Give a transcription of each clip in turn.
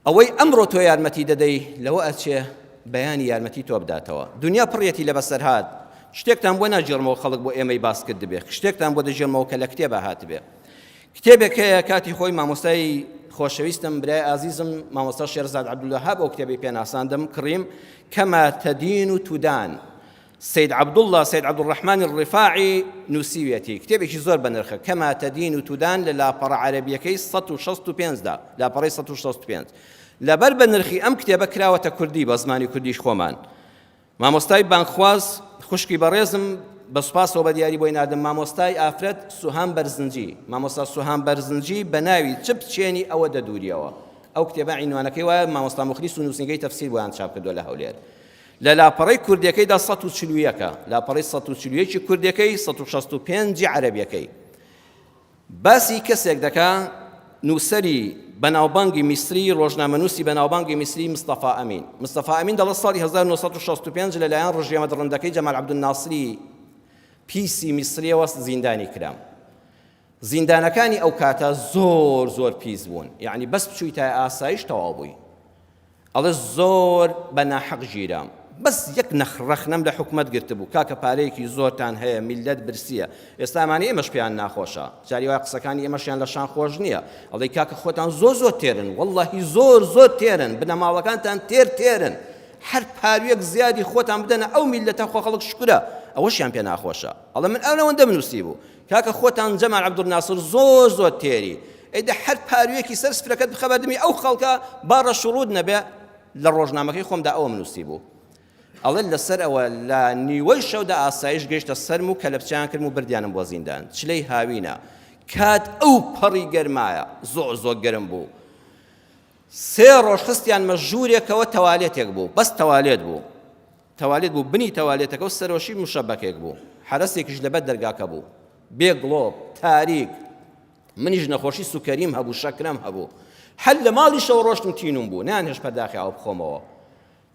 ئەوەی ئەمڕۆ تۆ یارمەتی دەدەی لەوە ئەچێ بەیانی یارمەتی تۆ بداتەوە. دونیا پڕیەتی لە بەسەرهات. شتێکتان بۆ ناگێڕمەوە خەڵک بۆ ئێمەی باس کردبێ، شتێکتان بۆ دەگێڕمەوە کە لە کتێبا هاتبێ. کتێبێک هەیە کاتی خۆی مامۆستای خۆشەویستم برای ئازیزم مامۆستا شێرزاد عەبدولوەهاب ئەو کتێبەی پێ ناساندم کڕیم کەما تەدین و تودان سەید عەبدوڵڵا سەید عەبدولڕەحمانی ڕفاعی نووسیویەتی، کتێبێکی زۆر بەنرخە، کما تدین تدان لە لاپەڕە عەرەبییەکەی 165 دا، لاپەڕەی 165. لەبەر بەنرخی ئەم کتێبە کراوەتە کوردی بە زمانی کوردیش خۆمان. مامۆستای بانگخواز خوشکی بەڕێزم بە سوپاسەوە بە دیاری بۆی ناردم مامۆستای ئافرەت سوهام بەرزنجی، مامۆستا سوهام بەرزنجی بە ناوی چ بچێنی ئەوە دەدووریەوە. ئەو کتێبە عینوانەکەی وایە مامۆستا موخلیس و نووسینگەی تەفسیر بۆیان چاپ کردووە لە هەولێر. لە لاپەڕەی کوردیەکەیدا 141 ە، لاپەڕەی 141 ی کوردیەکەی، 165 ی عەرەبیەکەی. باسی کەسێک دەکا نووسەری بەناوبانگی میسری، ڕۆژنامەنووسی بەناوبانگی میسری مستەفا ئەمین. مستەفا ئەمین دەڵێ ساڵی 1965 لەلایەن ڕژێمە دڕندەکەی جەمال عەبدولناسری پیسی میسریەوە زیندانی کرام. زیندانەکانی ئەو کاتە زۆر زۆر پیس بوون، یەعنی بەس بچوویتایە ئاسایش تەواو بووی. ئەڵێ زۆر بە ناحەق گیرام بەس یەک نەخ ڕەخنەم لە حکومەت گرتبوو کاکە پارەیەکی زۆرتان هەیە میللەت برسیە ئێستا ئەمانەی ئێمەش پێیان ناخۆشە جاری وایە قسەکانی ئێمەشیان لە شان خۆش نییە ئەڵێ کاکە خۆتان زۆر زۆر تێرن واللهی زۆر زۆر تێرن بنەماڵەکانتان تێر تێرن هەر پارویەک زیادی خۆتان بدەنە ئەو میللەتە خۆ خەڵک شکرە ئەوەشیان پێ ناخۆشە ئەڵێ من ئەوەندەم نووسی بوو کاکە خۆتان جەمال عەبدولناسر زۆر زۆر تێری ئەی دە هەر پارویەکی سەر سفرەکەت بخە بەردمی ئەو خەڵکە با ڕەش و ڕووت نەبێ لە ڕۆژنامەکەی خۆمدا ئەوەم نووسی بوو ئەڵێ لەسەر ئەوە لە نیوەی شەودا ئاسایش گەیشتە سەرم و کەلەپچیان کردم و بردیانم بۆ زیندان چلەی هاوینە کات ئەو پەڕی گەرمایە زۆر زۆر گەرم بوو سێ ڕۆژ خستیانمە ژوورێکەوە تەوالێتێک بوو بەس تەوالێت بوو تەوالێت بوو بنی تەوالێتەکە و سەرۆشی مشەبەکێک بوو حەرەسێکیش لەبەر دەرگاکە بوو بێ گڵۆپ تاریک منیش نەخۆشی سوکەریم هەبوو شەکرەم هەبوو هەر لە ماڵیشەوە ڕۆشتم تینوم بوو نانهێشت پەرداخی ئاو بخۆمەوە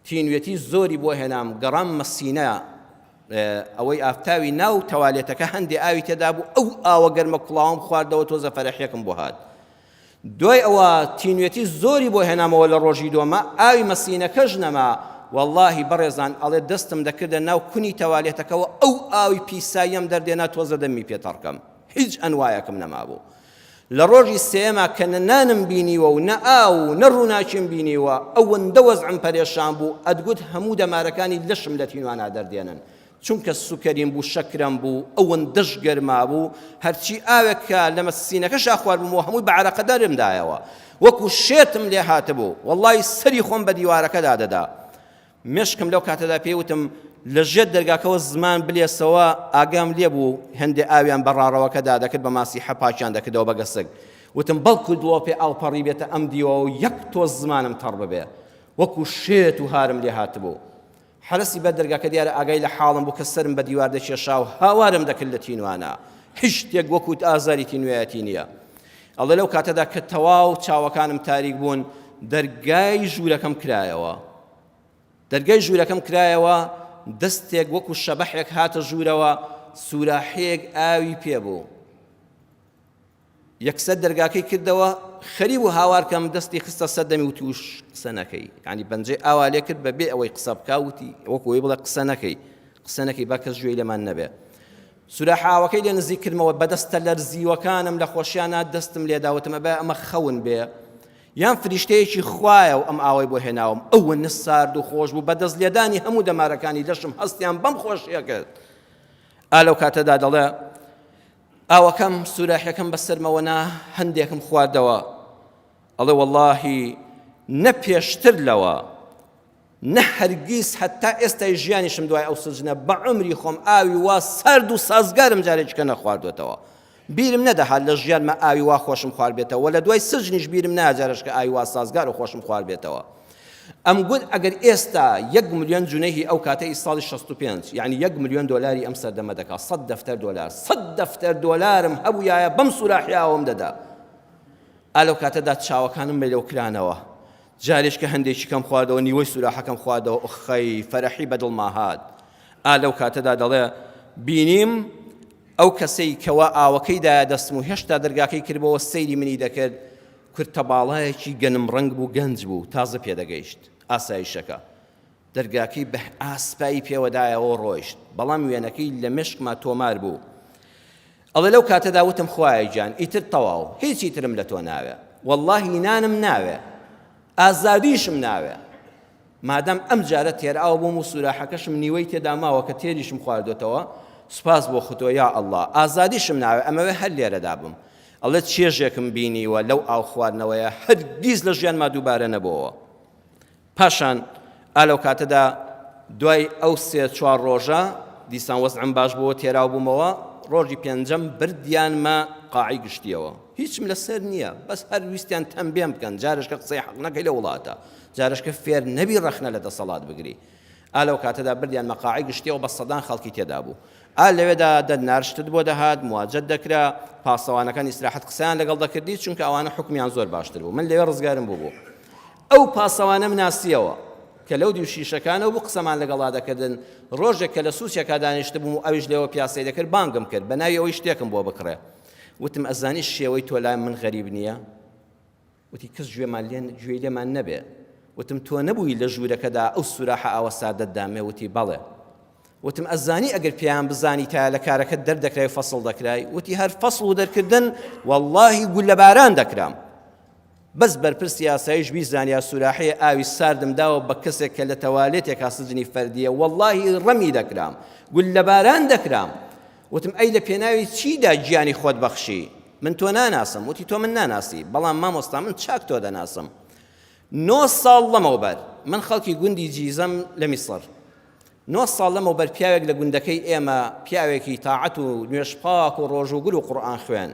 تینوێتی زۆری بۆ هێنام گەڕام مەسینە ئەوەی ئافتاوی ناو تەوالێتەکە هەندێ ئاوی تێدا بوو ئەو ئاوە گەرمە کوڵاوم خواردەوە تۆزە فەرەحێکم بۆ هات دوای ئەوە تینوێتی زۆری بۆ هێنامەوە لە ڕۆژی دووەما ئاوی مەسینەکەش نەما وەڵاهی بەڕێزان ئەڵێ دەستم دەکردە ناو کونی تەوالێتەکەوە ئەو ئاوی پیساییەم دەردێنا تۆزە دەممی پێ تەڕکەم هیچ ئەنوایەکم نەمابوو لە ڕۆژی سێیەما کە نە نانم بینیوە و نە ئاو و نە ڕووناکیم بینیوە ئەوەندە وەزعم پەرێشان بوو ئەتگوت هەموو دەمارەکانی لەشم لە تینوانا دەردێنن چونکە سوکەریم بوو شەکرەم بوو ئەوەندەش گەرما بوو هەرچی ئاوێک کە لە مەسینەکەشا خواردبوومەوە هەمووی بە عەرەقە دەرم دایەوە وەکو شێتم لێ هاتبوو وەڵڵاهی سەری خۆم بە دیوارەکەدا دەدا مێشکم لەو کاتەدا پێی وتم لە ژێر دەرگاکەوە زمان بلێسەوە ئاگام لێ بوو هەندێ ئاویان بە ڕاڕەوەکەدا دەکرد بە ماسیحە پاکیان دەکردەوە بە گەسک وتم بەڵکو دڵۆپێ ئاو پەڕی بێتە ئەم دیوەوە و یەک تۆز زمانم تەڕ ببێ وەکو شێت و هارم لێ هاتبوو حەرەسی بەر دەرگاکە دیارە ئاگای لە حاڵم بوو کە سەرم بە دیوار دەکێشا و هاوارم دەکرد لە تینوانە. هیچ شتێک وەکوو ئازاری تینوێیەتی نییە. ئەڵێ لەو کاتەدا کە تەواو چاوەکانم تاریک بوون، دەرگای ژوورەکەم کرایەوە. دەرگای ژوورەکەم کرایەوە، دەستێک وەکوو شەبەحێک هاتە ژوورەوە، سوراحەیەک ئاوی پێ بوو. یەکسەر دەرگاکەی کردەوە خەری بوو هاوار کەم دەستی خستە سەر دەمی وتوش قسە نەکەی یعنی پەنجەی ئاوا لێ کرد بەبێ ئەوەی قسە بکا وتی وەکو ئەوەی بڵێ قسە نەکەی قسە نەکەی با کەس گوێی لەمان نەبێ سوراحاوەکەی لێ نزیک کردمەوە بەدەستە لەرزیوەکانم لە خۆشیانە دەستم لێدا وتم ئەبێ ئەمە خەون بێ یان فریشتەیەکی خوایە و ئەم ئاوەی بۆ هێناوم ئەوە نسارد و خۆش بوو بەدەست لێدانی هەموو دەمارەکانی لەشم هەستیان بەم خۆشیە کرد ئا لەو کاتەدا دەڵێ ئاوەکەم سوراحەکەم بەسەرمەوە نا هەندێکم خواردەوە ئەڵێ وەڵاهی نە پێشتر لەوە نە هەرگیز هەتا ئێستای ژیانیشم دوای ئەو سجنە بە عمری خۆم ئاوی وا سارد و سازگارم جارێکیکە نەخواردوێتەوە بیرم نەدەهات لە ژیانمە ئاوی وا خۆشم خواربێتەوە لە دوای سجنیش بیرم ناجارشکە ئاوی وا سازگار و خۆشم خواربێتەوە ئەمگوت ئەگەر ئێستا یەک ملیۆن جونەیهی ئەو کاتە ئی ساڵی 65 یعنی یەک ملیۆن دۆلاری ئەم سەردەمە دەکا سەد دەفتەر دۆلار سەد دەفتەر دۆلارم هەبوویایە بەم سوراحیاوەم دەدا ئا لەو کاتەدا چاوەکانم مەیلەو کرانەوە جارێک کە هەندێکی کەم خواردەوە نیوەی سوراحەکەم خواردەوە ئۆخەی فەرەحی بەدڵما هات ئا لەو کاتەدا دەڵێ بینیم ئەو کەسەی کەوا ئاوەکەی دایە دەستم و هێشتا دەرگاکەی کردبەوە سەیری منی دەکرد. کورتە باڵایەکی گەنم ڕەنگ بوو گەنج بوو تازە پێدەگەیشت ئاسایشەکە دەرگاکەی بە ئاسپایی پێوەدایەوە و ڕۆیشت بەڵام وێنەکەی لە مێشکما تۆمار بوو ئەڵێ لەو کاتەدا وتم خوایە گیان ئیتر تەواو هیچی ترم لە تۆ ناوێ وەڵڵاهی نانم ناوێ ئازادیشم ناوێ مادام ئەم جارە تێرئاو بووم و سوراحەکەشم نیوەی تێدا ماوە کە تێریشم خواردۆتەوە سوپاس بۆ خوتۆ یا ئەڵڵا ئازادیشم ناوێ ئەمەوێ هەر لێرەدا بم ئەڵێ چێژێکم بینیوە لەو ئاو خواردنەوەیە هەرگیز لە ژیانما دووبارە نەبۆوە پاشان ئا لەو کاتەدا دوای ئەو سێ چوار ڕۆژە دیسان وەزعم باش بووە تێراو بوومەوە ڕۆژی پێنجەم بردیانمە قاعی گشتیەوە هیچم لەسەر نییە بەس هەر ویستیان تەمبێم بکەن جارشکە قسەی حەق نەکەی لە وڵاتە جارشکە فێر نەبی ڕەخنە لە دەسەڵات بگری ئا لەو کاتەدا بردیانمە قاعی گشتیەوە بە سەدان خەڵکی تێدا بوو ئا لەوێدا دەرنار شتت بۆ دەهات مواجەت دەکرا پاسەوانەکان ئیسراحەت قسەیان لەگەڵ دەکردی چونکە ئەوانە حکمیان زۆر باشتر بوو من لەوێ ڕزگارم بوو بوو ئەو پاسەوانەم ناسیەوە کە لەو دیو شیشەکانەوە بوو قسەمان لەگەڵا دەکردن، ڕۆژێک کە لە سوچێکا دانیشتبووم و ئەویش لێوە پیاسەی دەکرد بانگم کرد بە ناوی ئەوەی شتێکم بۆ بکڕێ وتم ئەزانی شێوەی تۆ لای من غەریب نییە؟ وتی کەس گوێمان لێ گوێی لێمان نەبێ وتم تۆ نەبووی لە ژوورەکەدا ئەو سوراحە ئاوە ساردەت دامێ وتی بەڵێ وتم ئەزانی ئەگەر پێیان بزانیتایە لە کارەکەت دەردەکرای و فەسڵ دەکرای وتی هەر فەسڵ و دەرکردن واللهی گولەباران دەکرام بەس بەرپرسی ئاسایش بیزانیا سوراحەیە ئاوی ساردم داوە بە کەسێک کە لە تەوالێتێکا سجنی فەردیە وەڵاهی ڕەمی دەکرام گوللەباران دەکرام وتم ئەی لە پێناوی چیدا گیانی خۆت بەخشی من تۆ ناناسم وتی تۆ من ناناسی بەڵام مامۆستا من چاک تۆ دەناسم نۆ ساڵ لەمەوبەر من خەڵکی گوندی جیزەم لە میسڕ نۆ ساڵ لەمەوبەر پیاوێک لە گوندەکەی ئێمە پیاوێکی تاعەت و نوێژپاک و ڕۆژووگر و قورئان خوێن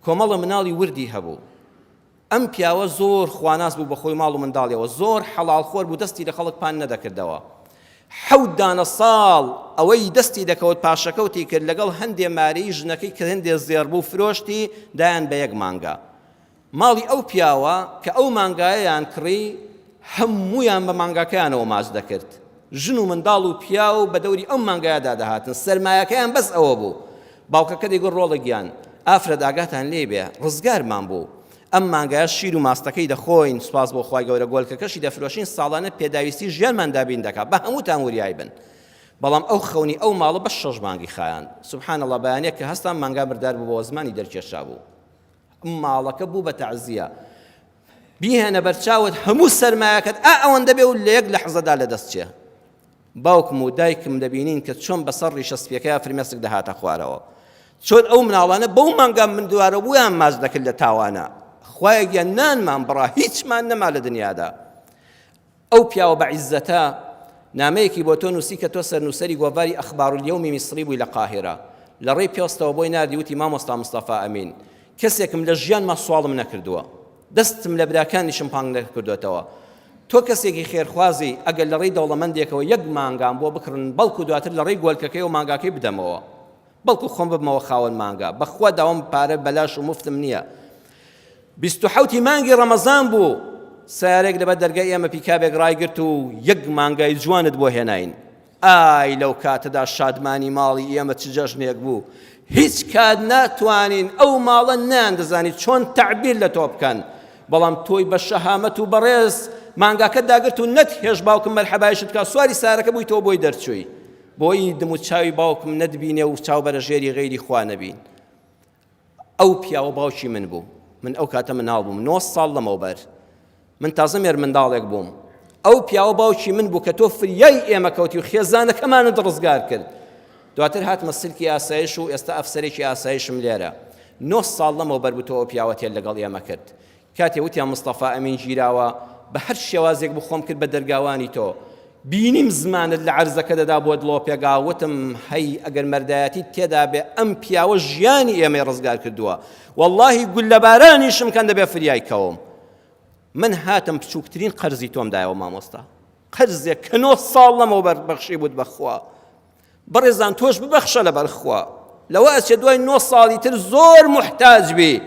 کۆمەڵە مناڵی وردی هەبوو. ئەم پیاوە زۆر خواناس بوو بە خۆی ماڵ و منداڵیەوە، زۆر حەڵاڵ خۆر بوو دەستی لە خەڵک پان نەدەکردەوە. حەوت دانە ساڵ ئەوەی دەستی دەکەوت پاشەکەوتی کرد لەگەڵ هەندێ مارەی ژنەکەی کە هەندێ زێڕ بوو فرۆشتی دایان بە یەک مانگا. ماڵی ئەو پیاوە کە ئەو مانگایەیان کڕی هەموویان بە مانگاکەیانەوە ماچ دەکرد. ژن و منداڵ و پیاو بە دەوری ئەو مانگایەدا دەهاتن، سەرمایەکەیان بەس ئەوە بوو. باوکەکە دەیگوت ڕۆڵە گیان، ئافرەت ئاگاتان لێی بێ، ڕزگارمان بوو. ئەم مانگایە شیر و ماستەکەی دەخۆین، سوپاس بۆ خوای گەورە گۆلکەکەشی دەفرۆشین، ساڵانە پێداویستی ژیانمان دابین دەکا، با هەمووتان وریای بن. بەڵام ئەو خەونی ئەو ماڵە بەس شەش مانگی خایاند. سبحان اللە بەیانیەک کە هەستام مانگا مردار بووبەوە زمانی دەرکێشابوو. ماڵەکە بوو بە تەعزیە. بیهێنە بەرچاوت هەموو سەرمایەکەت ئا ئەوەندە بێ و لە یەک لەحزەدا لەدەست چێ. باوکم و دایکم دەبینین کە چۆن بەسەر ڕیشە سپیەکەیا فرمێسک دەهاتە خوارەوە. چۆن ئەو مناڵانە بەو مانگا مندوارە بوویان ماچ دەکرد لە تاوانە. خوایە گیان نانمان بڕا هیچمان نەما لە دنیادا. ئەو پیاوە بە عیزەتە نامەیەکی بۆ تۆ نووسی کە تۆ سەرنووسەری گۆڤاری ئەخبار الیومی میسری بووی لە قاهیرە لە ڕێی پێستەوە بۆی ناردی وتی مامۆستا مستەفا ئەمین کەسێکم لە ژیانما سواڵم نەکردووە دەستم لە براکانیشم پانگ نەکردوێتەوە تۆ کەسێکی خێرخوازی ئەگەر لە ڕێی دەوڵەمەندێکەوە یەک مانگام بۆ بکڕن بەڵکو دواتر لە ڕێی گۆلکەکەی و مانگاکەی بدەمەوە بەڵکو خۆم ببمەوە خاوەن مانگا بەخوا داوام پارە بەلاش و مفتم نییە 27 مانگی ڕەمەزان بوو سیارێک لەبەر دەرگای ئێمە پیکابێک ڕایگرت و یەک مانگای جوانت بۆ هێناین ئای لەو کاتەدا شادمانی ماڵی ئێمە چ جەژنێک بوو هیچ کات ناتوانین ئەو ماڵە نان دەزانی چۆن تعبیر لە تۆ بکەن بەڵام تۆی بە شەهامەت و بەڕێز مانگاکە داگرت و نەت هێش باوکم مەرحەبایشت کا سواری سارەکە بووی تۆ بۆی دەرچووی بۆی دم و چاوی باوکم نەتبینێ و چاو بەرە ژێری غەیری خوا نەبین. ئەو پیاوە باوکی من بوو. من ئەو کاتە مناڵ بووم. نۆ ساڵ لەمەوبەر. من تازە مێرمنداڵێک بووم. ئەو پیاوە باوکی من بوو کە تۆ فریای ئێمە کەوتی و خێزانەکەمانت ڕزگار کرد. دواتر هاتمە سلکی ئاسایش و ئێستا ئەفسەرێکی ئاسایشم لێرە. نۆ ساڵ لەمەوبەر بوو تۆ ئەو پیاوەتیەت لەگەڵ ئێمە کرد. کاتێ وتیان مستەفا ئەمین گیراوە، بە هەر شێوازێک بوو خۆم کرد بە دەرگاوانی تۆ. بینیم زمانت لە عەرزەکە دەدا بۆ دڵۆپێگا، وتم هەی ئەگەر مەردایەتیت تێدا بێ ئەم پیاوە ژیانی ئێمەی ڕزگار کردووە. وەڵڵاهی گوللەبارانیشم کەن دەبێ فریای کەوم. من هاتم بچووکترین قەرزی تۆم دایەوە مامۆستا. قەرزێک کە نۆ ساڵ لەمەوبەر بەخشیبووت بە خوا. بەڕێزان تۆش ببەخشە لەبەر خوا لەوە ئەچێ دوای نۆ ساڵی تر زۆر محتاج بی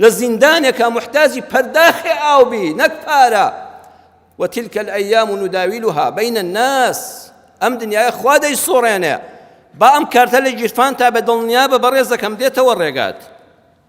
لە زیندانێکا محتاجی پەرداخێ ئاو بی نەک پارە وتلك الأيام نداولها بين الناس ئەم دنیاە خوا دەیسوڕێنێ با ئەم کارتە لە گیرفان تا بە دڵنیا بە بەڕێزەکەم دێتەوە ڕێگات.